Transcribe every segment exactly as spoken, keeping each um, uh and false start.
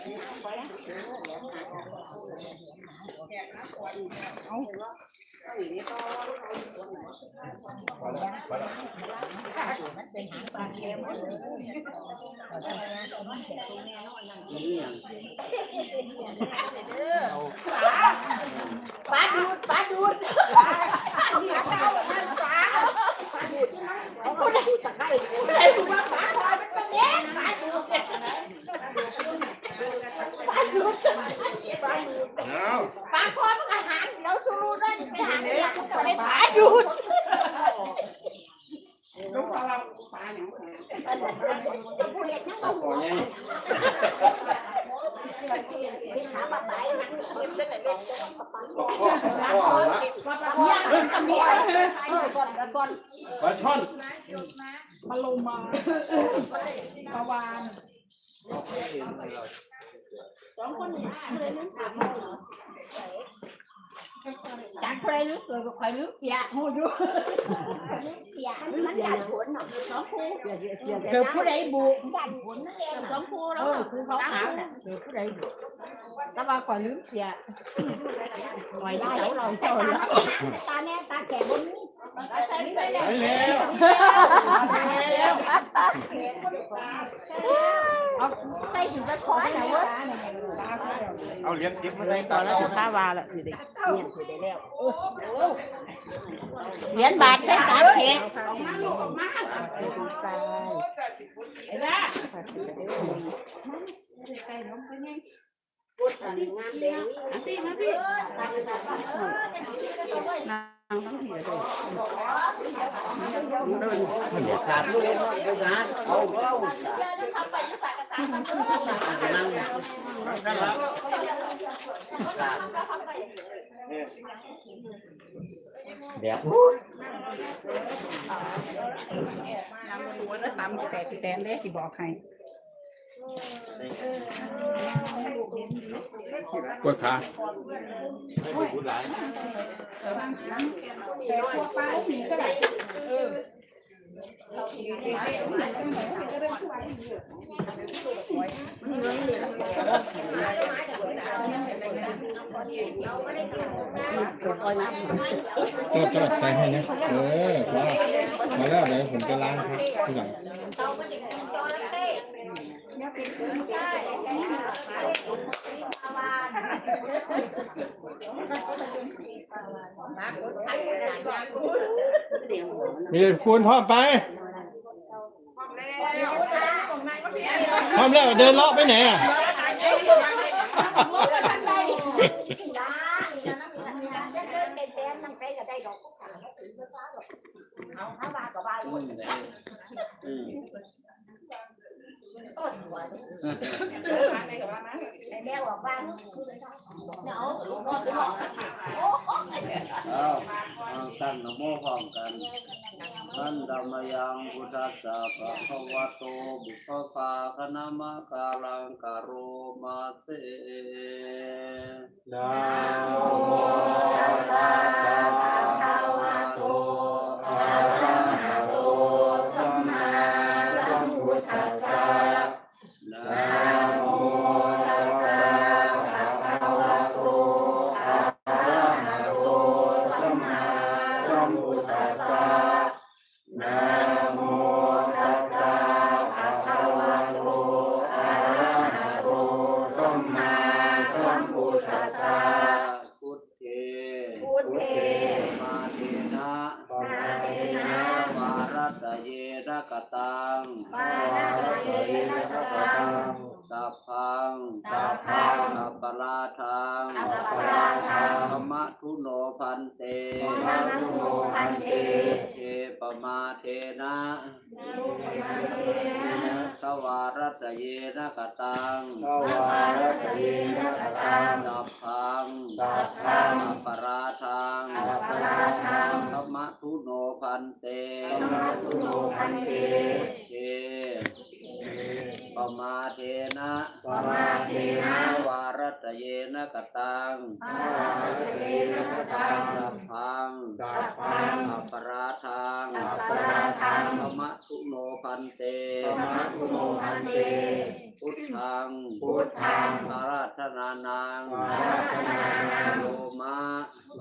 ปลาดูด ปลาดูด ปลาดูด ปลาดูด ปลาดูด ปลาดูด ปลาดูด ปลาดูด เอา ปลาคอมันก็หางเดี๋ยวสูรู้ด้วยไปหาเรียกมันก็ไปปลาดูด ลูกเราปลาอย่างไร จะพูดเห็นยัง ปลาคอไง หาปลาไหลหางเก็บเส้นไหนเล่น ปลาคอปลาคอละ เนี่ยมันก็มีอะไรเออก่อนก่อน ปลาช่อน ปลาโลมาปลาวาน สองคนนี้ จากใครรู้ตัวก็คอยรู้เสียหูอยู่เสียมันหลายคนเนาะสองคู่เกิดผู้ใดบุก สองคู่ เอ แล้ว อคือเขาหาน่ะเกิดผู้ใดบุกแต่ว่าคอยลืมเสียคอยได้เราเจ้าแล้ว ตาแน่ตาแก่บนนี้ ไปแล้ว เอาใส่ถุงไปคอยนะเว้ย เอาเหรียญสิบมา เล ใส่ ย ก่ ต่ อ อน น แล้ แล้ว ว จะ จะ พา พา ว่า ว่าละสิเด็กเรียนสิได้แล้วเหรียญบาทใส่สามเขตขาดลูกเล่นลูกนะเอาเอานั่งนั่งละขาดแบบ นำหัวแล้วตำแตกแตนได้สิบอกให้ ปวดขา คอยมา ก็สลับใจให้นะ เออพอพอแล้ว เดี๋ยวผมจะล้างครับทีหลัง มีคูณพร้อมไป พร้อมแล้ว เดินเลาะไปไหนอ่ะ เอาถ้าว่าก็ว่า อืมอืม แม่บอกว่า เอาเอาตั้งนะโมพร้อมกัน Handa mayaṃ buddhassa bhagavato pubbabhāganamakāraṃ karoma se. Namo tassa bhagavato arahato sammāsambuddhassa. Namo tassa bhagavato arahato sammāsambuddhassa. Namo tassa bhagavato arahato sammāsambuddhassa. Buddhe. Buddhe. Pamādena. Pamādena. Vārattayena kataṃ. Vārattayena kataṃ. Sabbaṃ. Sabbaṃ. Aparādhaṃ. Aparādhaṃ. Khamatha no bhante. Khamatha no bhante. Ye pamādena. Dvārattayena kataṃ. Dvārattayena kataṃ. Sabbaṃ. Sabbaṃ. Aparādhaṃ. Aparādhaṃ. Khamatha no bhante. Khamatha no bhante. Ye. Pamādena. Pamādena. Dvārattayena kataṃ. Dvārattayena kataṃ. Sabbaṃ. Sabbaṃ. Aparādhaṃ. Aparādhaṃ. Khamatha no bhante. Khamatha no bhante. พุทธัง พุทธัง อาราธนานัง อาราธนานัง โลมะ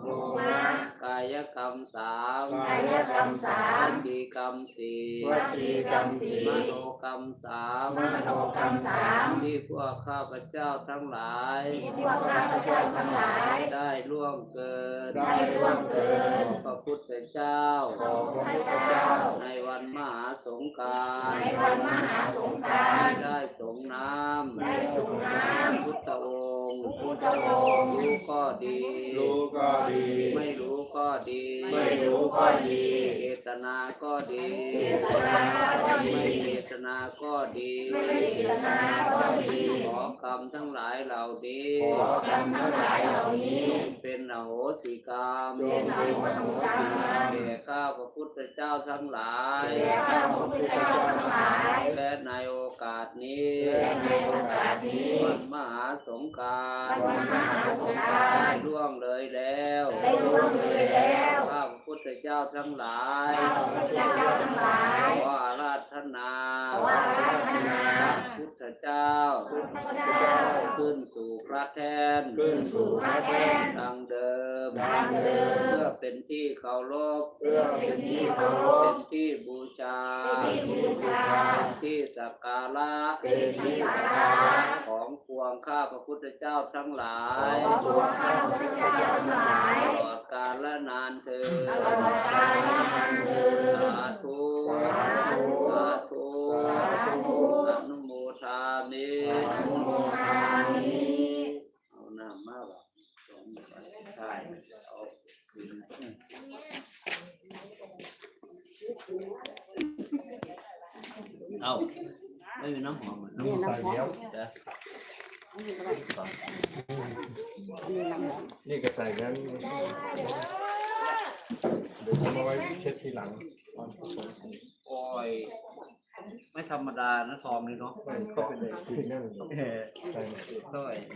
โลมะ กายกรรมสาม กายกรรมสาม วจีกรรมสี่ วจีกรรมสี่ มโนกรรมสาม มโนกรรมสาม ที่พวกข้าพเจ้าทั้งหลาย ที่พวกข้าพเจ้าทั้งหลาย ได้ล่วงเกิน ได้ล่วงเกิน ขอพระพุทธเจ้า ขอพระพุทธเจ้า ในวันมหาสงกรานต์ ในวันมหาสงกรานต์ ได้สรงน้ำ ได้สรงน้ำ พุทธองค์ พุทธองค์ รู้ก็ดี รู้ก็ดี ไม่รู้ก็ดี ไม่รู้ก็ดี เจตนาก็ดี เจตนาก็ดี ไม่เจตนาก็ดี ไม่เจตนาก็ดี ขอกรรมทั้งหลายเหล่านี้ ขอกรรมทั้งหลายเหล่านี้ เป็นอโหสิกรรม เป็นอโหสิกรรม แก่ข้าพระพุทธเจ้าทั้งหลาย แก่ข้าพระพุทธเจ้าทั้งหลาย และในโอกาสนี้ และในโอกาสนี้ วันมหาสงกรานต์ วันมหาสงกรานต์ ได้ล่วงเลยแล้ว ได้ล่วงเลยแล้ว ข้าพระพุทธเจ้าทั้งหลาย ข้าพระพุทธเจ้าทั้งหลาย ขออาราธนา ขออาราธนา พระพุทธเจ้า พระพุทธเจ้า ขึ้นสู่พระแท่น ขึ้นสู่พระแท่น ดังเดิม ดังเดิม เพื่อเป็นที่เคารพ เพื่อเป็นที่เคารพ เป็นที่บูชา เป็นที่บูชา เป็นที่สักการะ เป็นที่สักการะ ของปวงข้าพระพุทธเจ้าทั้งหลาย ของปวงข้าพระพุทธเจ้าทั้งหลาย ตลอดกาลนานเทอญ ตลอดกาลนานเทอญ สาธุ สาธุ สาธุ สาธุ อนุโมทามิ อนุโมทามิ เอาน้ำมาบัดสองใบ ใช่ เอา เอา ไม่มีน้ำหอมเหรอ นี่น้ำหอม เดี๋ยว อันนี้ก็ใส่แล้วนี่ เดี๋ยวผมเอาไว้เช็ดทีหลัง โอ้ย ไม่ธรรมดานะ ทองนี่เนาะ มันเข้าไปในที่นั่นเลย เออ ใส่ เท่าไหร่ใน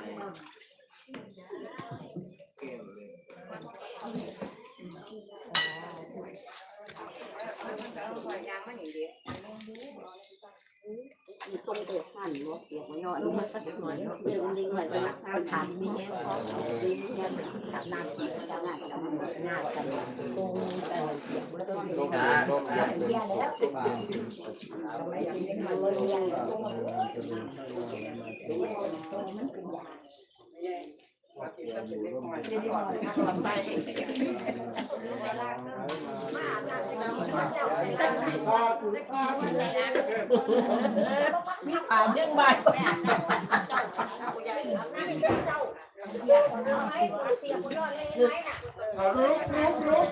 แก้วเลย อีตรงเดือดหั่นบ่เปียกบ่ย้อน เดี๋ยวมันก็จะหน่อย เดี๋ยวมันหน่อย ไปถามมีแฮงพอ มีแฮงถามน้ำกิน เจ้างาน เจ้างาน เจ้างาน ตรง เอ่อ เปียกบ่ย้อน ลงลงลง มีผ่านเรื่องใบ เอาลุกลุกลุก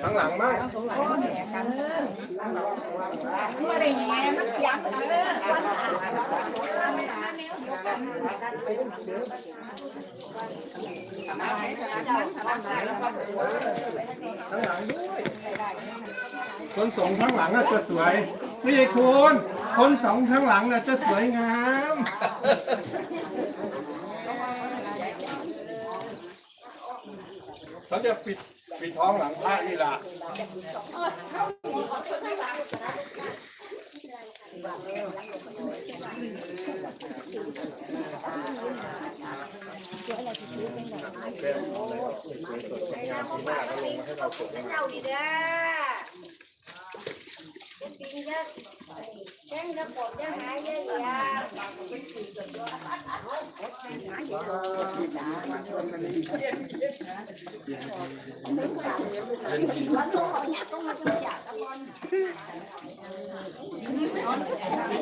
ข้างหลังมั้ง ข้างหลังด้วย คนสองข้างหลังน่ะจะสวย ไม่ใช่คุณ คนสองข้างหลังน่ะจะสวยงาม เขาเรียกปิด ปิดทองหลังพระนี่ล่ะ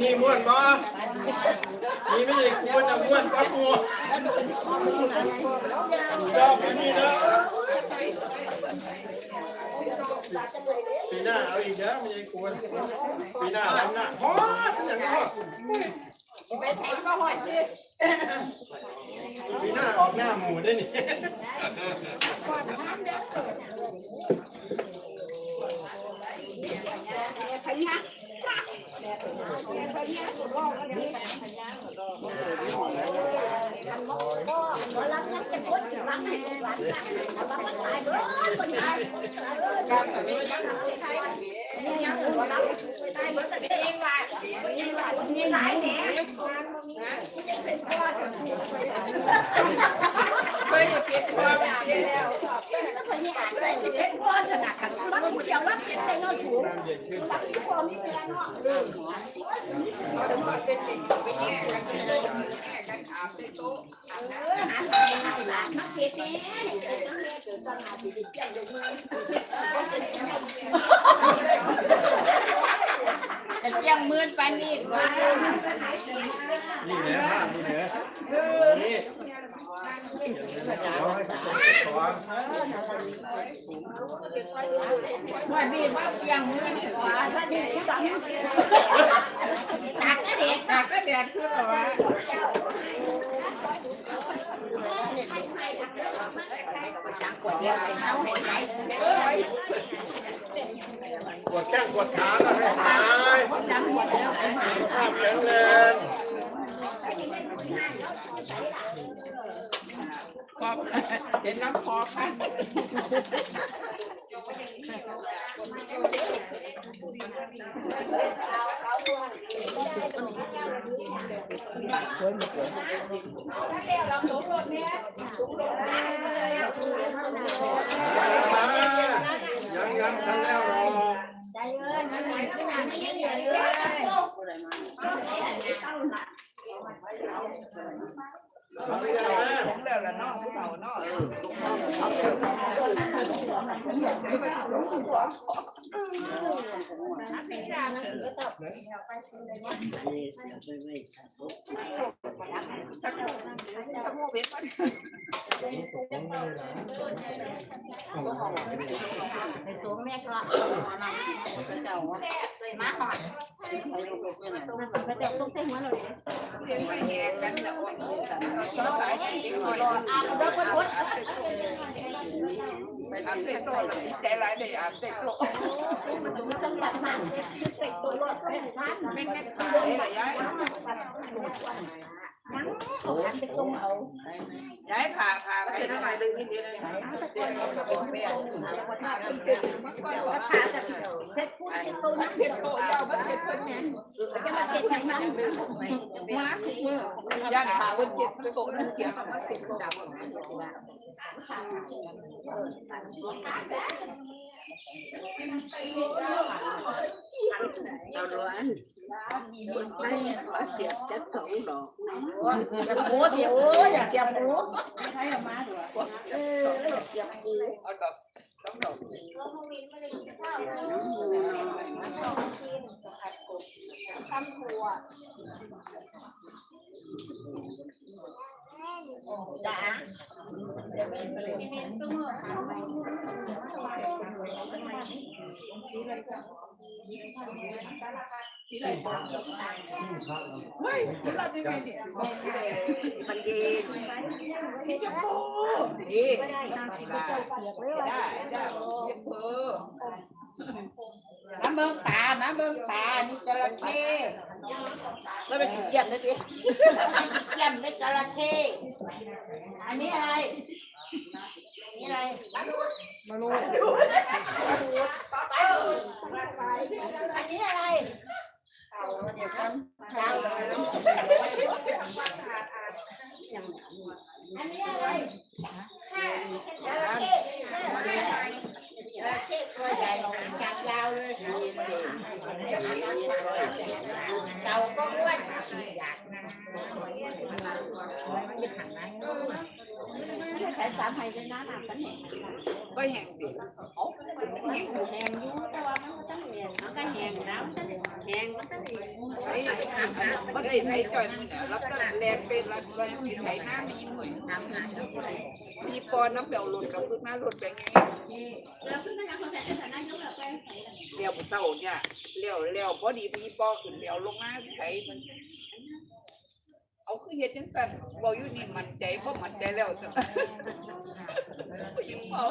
นี่ม่วนบ่ นี่ไม่ได้ควรจะม่วนก็กลัว รอบนี้นะ ปีหน้าเอาอีกเด้อ ไม่ใช่ควร ปีหน้าทำหน้าฮอดยังฮอด ไปใส่ก็ฮอดดิ ปีหน้าออกหน้าหมู่ได้นี่ พญา เคยจะเป็นพ่อเป็นเจ๊แล้ว จะเจียงมืนปานนี้ว่า นี่แหละนี่แหละนี่ ว่านี่ว่าเพียงมือขวา ถ้านี่ตักก็เด็ด ตักก็เด็ดคือว่า ปวดแข้งปวดขาก็ให้หาย สุขภาพแข็งแรง ขอบ เห็นน้ำคอค่ะ ยังยังทันแล้วหรอก ของแล้วล่ะเนาะ ผู้เฒ่าเนาะ เออ ไปสูงแม่ก็มาหอด ย้ายผ่า ผ่าไปหน่อยหนึ่งนิดเดียว เช็ดโต๊ะแล้ว ก็เช็ดเพิ่นแหน่ จะมาเช็ดหยังมัน มาทุกมื้อ ย่านขาเพิ่นเจ็บโต๊ะนั่นเสีย มาเช็ดโต๊ะ เอาล้วน ไม่ขอเสียบจักสองดอก เสียบหมูสิ โอ้ย อย่าเสียบหมู เออ เสียบหมู เอาดอก สองดอก จ้า เฮ้ย สีอะไรดีเนี่ย มันเย็น สีชมพู นี่ ได้ ได้ สีชมพู มาเบิ่งปลา มาเบิ่งปลา นี่จระเข้ มันเป็นสีเยี่ยมเลยสิ สีเยี่ยมเป็นจระเข้ อันนี้อะไร อันนี้อะไร มาดู มาดู อันนี้อะไร เต่า อันนี้อะไร จระเข้ จระเข้ตัวใหญ่ หางยาวๆเลย เต่าก็อ้วน มันใส่สามไห้เลยนะ น้ำมันแห้ง ก็แห้งสิ มันแห้งอยู่ แต่ว่ามันบ่ทันแห้ง มันก็แห้งนะ มันแห้ง มันต้อง เฮ้ย มันได้ไถจ่อยมื้อเนี่ย แล้วก็แล่นไปรัดวันที่ไถนามีหน่วย มีปอน้ำเปล่ารถกับพื้นมารถไปไง เดี๋ยวเช้าเนี่ย แล้ว แล้วพอดีมีปอขึ้นแล้วลงมาไถมัน เอาคือเฮ็ดจังซั่น เว้าอยู่นี่มั่นใจ บ่มั่นใจแล้วซั่น เอา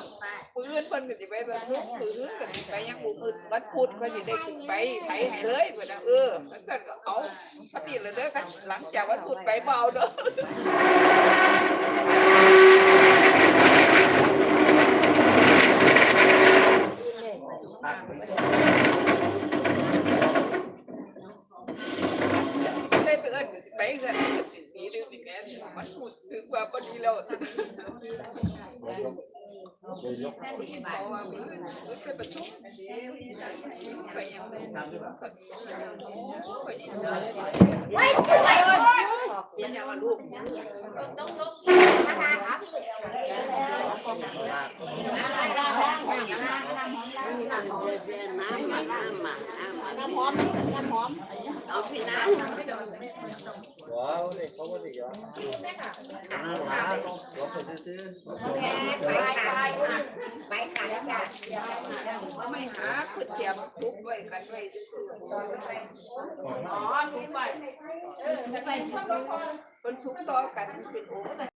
มื้ออื่นเพิ่นก็สิไปประชุม มื้ออื่นก็สิไปยังบ่มื้อ วันพุธก็สิได้ขึ้นไปไถให้เลยเพิ่นน่ะ เออ จั่งซั่นก็เอา สติเลยเด้อค่ะ หลังจากวันพุธไปบ่เอาเด้อ ได้ไปเอิ้นไปเงินสิบปีนึงนี่แม่มันพูดถึงว่าพอดีแล้ว น้ำหอม น้ำหอม เอาพี่น้ำ ว้าว นี่เขาก็ดีอ่ะ นั่นหละ หัวคนซื้อ ไม่หาก๋วยเตี๋ยวมาทุบไว้กันไว้ซื่อๆ อ๋อ ทุกใบ เออ ไป คนสุกต่อกันเป็นโอ้